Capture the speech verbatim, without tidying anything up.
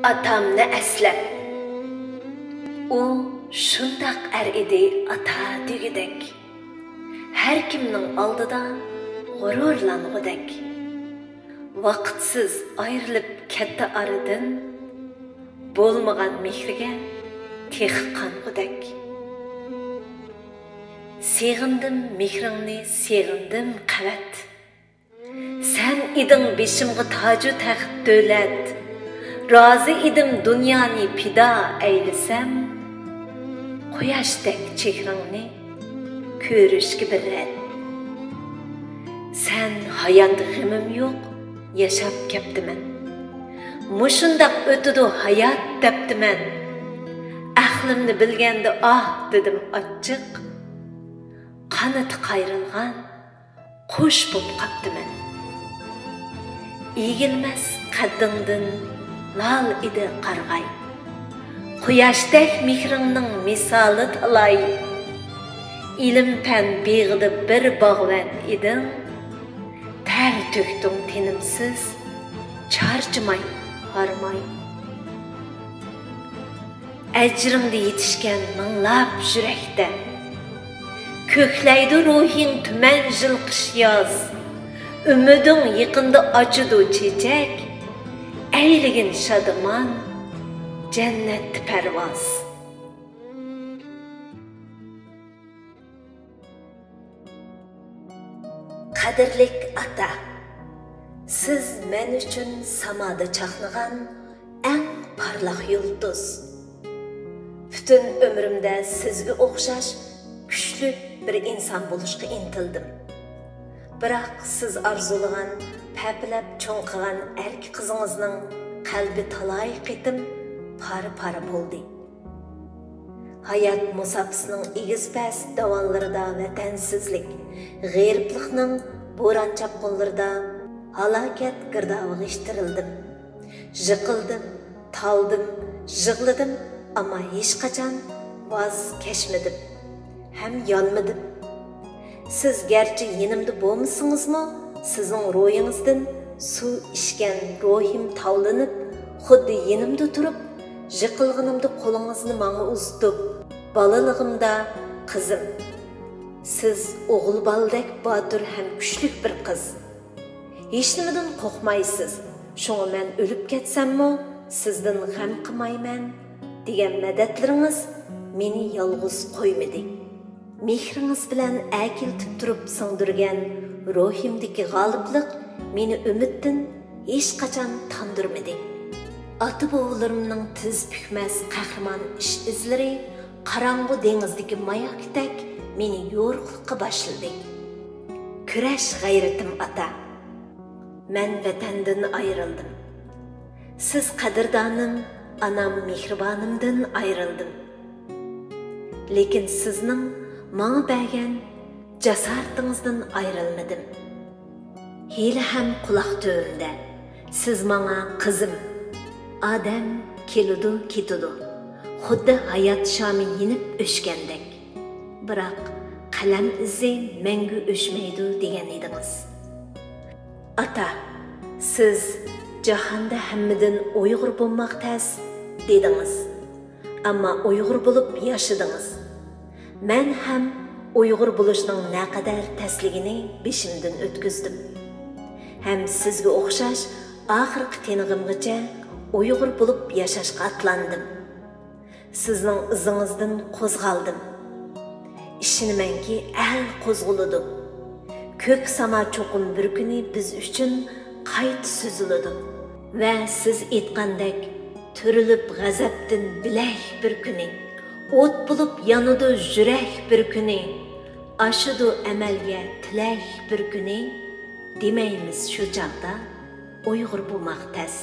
ئاتامنى ئەسلەپ. ئۇ شۇنداق ئەر ئىدى، ئاتا دېگۈدەك. ھەر كىمنىڭ ئالدىدا غۇرۇرلانغۇدەك. ۋاقىتسىز ئايرىلىپ كەتتى ئارىدىن، بولمىغان مېھرىگە تېخى قانغۇدەك. سېغىندىم مېھرىڭنى، سېغىندىم قەۋەت. سەن ئىدىڭ بېشىمغا تاجۇ تەخت دۆلەت. رازى ئىدىم دۇنيانى پىدا ئەيلىسەم، قۇياشتەك چېھرىڭنى كۆرۈشكە بىر رەت. سەن ھايات، غېمىم يوق، ياشاپ كەپتىمەن. مۇشۇنداق ئۆتىدۇ ھايات دەپتىمەن. ئەقلىمنى بىلگەندە ئاھ دېدىم ئاچچىق. قانىتى قايرىلغان قۇش بوپ قاپتىمەن. ئېگىلمەس قەددىڭدىن لال ئىدى قارىغاي. قۇياشتەك مېھرىڭنىڭ مىسالى تالاي. ئىلىم-پەن بېغىدا بىر باغۋەن ئىدىڭ. تەر تۆكتۈڭ تىنىمسىز، چارچىماي، ھارماي. ئەجرىڭدە يېتىشكەن مىڭلاپ يۈرەكتە. كۆكلەيدۇ روھىڭ تۈمەن يىل قىش ياز. ئۈمىدىڭ يېقىندا ئاچىدۇ چېچەك. ئەيلىگىن شادىمان، جەننەتتە پەرۋاز. قەدىرلىك ئاتا، سىز مەن ئۈچۈن سامادا چاقنىغان ئەڭ پارلاق يۇلتۇز. پۈتۈن ئۆمرۈمدە سىزگە ئوخشاش كۈچلۈك بىر ئىنسان بولۇشقا ئىنتىلدىم. بىراق سىز ئارزۇلىغان، پەپىلەپ چوڭ قىلغان ئەركە قىزىڭىزنىڭ قەلبى تالاي قېتىم پارە-پارە بولدى. ھايات مۇساپىسىنىڭ ئېگىز-پەس داۋانلىرىدا ۋەتەنسىزلىك، غېرىبلىقنىڭ بوران چاپقۇنلىرىدا ھالاكەت گىردابىغا ئىتتىرىلدىم. يىقىلدىم، تالدىم، يىغلىدىم، ئەمما ھېچقاچان ۋاز كەچمىدىم ھەم يانمىدىم. سىز گەرچە يېنىمدا بولمىسىڭىزمۇ، سىزنىڭ روھىڭىزدىن سۇ ئىچكەن روھىم تاۋلىنىپ، خۇددى يېنىمدا تۇرۇپ، يىقىلغىنىمدا قولىڭىزنى ماڭا ئۇزىتىپ، بالىلىقىمدا قىزىم، سىز ئوغۇل بالىدەك باتۇر ھەم كۈچلۈك بىر قىز. ھېچنېمىدىن قورقمايسىز، شۇڭا مەن ئۆلۈپ كەتسەممۇ سىزدىن غەم قىلمايمەن، دېگەن مەدەتلىرىڭىز مېنى يالغۇز قويمىدى. مېھرىڭىز بىلەن ئەكېلىتىپ تۇرۇپ سىڭدۈرگەن روھىمدىكى غالىبلىق مېنى ئۈمىدتىن ھېچقاچان تاندۇرمىدى. ئاتا-بوۋىلىرىمنىڭ تىز پۈكمەس قەھرىمان ئىش-ئىزلىرى قاراڭغۇ دېڭىزدىكى ماياكتەك مېنى يورۇقلۇققا باشلىدى. كۈرەش غەيرىتىم ئاتا. مەن ۋەتەندىن ئايرىلدىم. سىز قەدىردانىم، ئانام مېھرىبانىمدىن ئايرىلدىم. لېكىن سىزنىڭ ماڭا بەرگەن جاسارىتىڭىزدىن ئايرىلمىدىم. ھېلىھەم قۇلاق تۈۋىمدە، سىز ماڭا قىزىم، ئادەم كېلىدۇ، كېتىدۇ، خۇددى ھايات شامى يېنىپ ئۆچكەندەك. بىراق قەلەم ئىزى مەڭگۈ ئۆچمەيدۇ دېگەن ئىدىڭىز. ئاتا، سىز جاھاندا ھەممىدىن ئۇيغۇر بولماق تەس، دېدىڭىز. ئەمما ئۇيغۇر بولۇپ ياشىدىڭىز. مەن ھەم ئۇيغۇر بولۇشنىڭ نەقەدەر تەسلىكىنى بېشىمدىن ئۆتكۈزدۈم. ھەم سىزگە ئوخشاش ئاخىرقى تىنىقىمغىچە ئۇيغۇر بولۇپ ياشاشقا ئاتلاندىم. سىزنىڭ ئىزىڭىزدىن قوزغالدىم. ئىشىنىمەنكى، ئەل قوزغىلىدۇ. كۆك ساما چوقۇم بىر كۈنى بىز ئۈچۈن قايتا سۈزۈلىدۇ. ۋە سىز ئېيتقاندەك، تۈرۈلۈپ غەزەپتىن بىلەك بىر كۈنى، ئوت بولۇپ يانىدۇ يۈرەك بىر كۈنى، ئاشىدۇ ئەمەلگە تىلەك بىر كۈنى، دېمەيمىز شۇ چاغدا ئۇيغۇر بولماق تەس.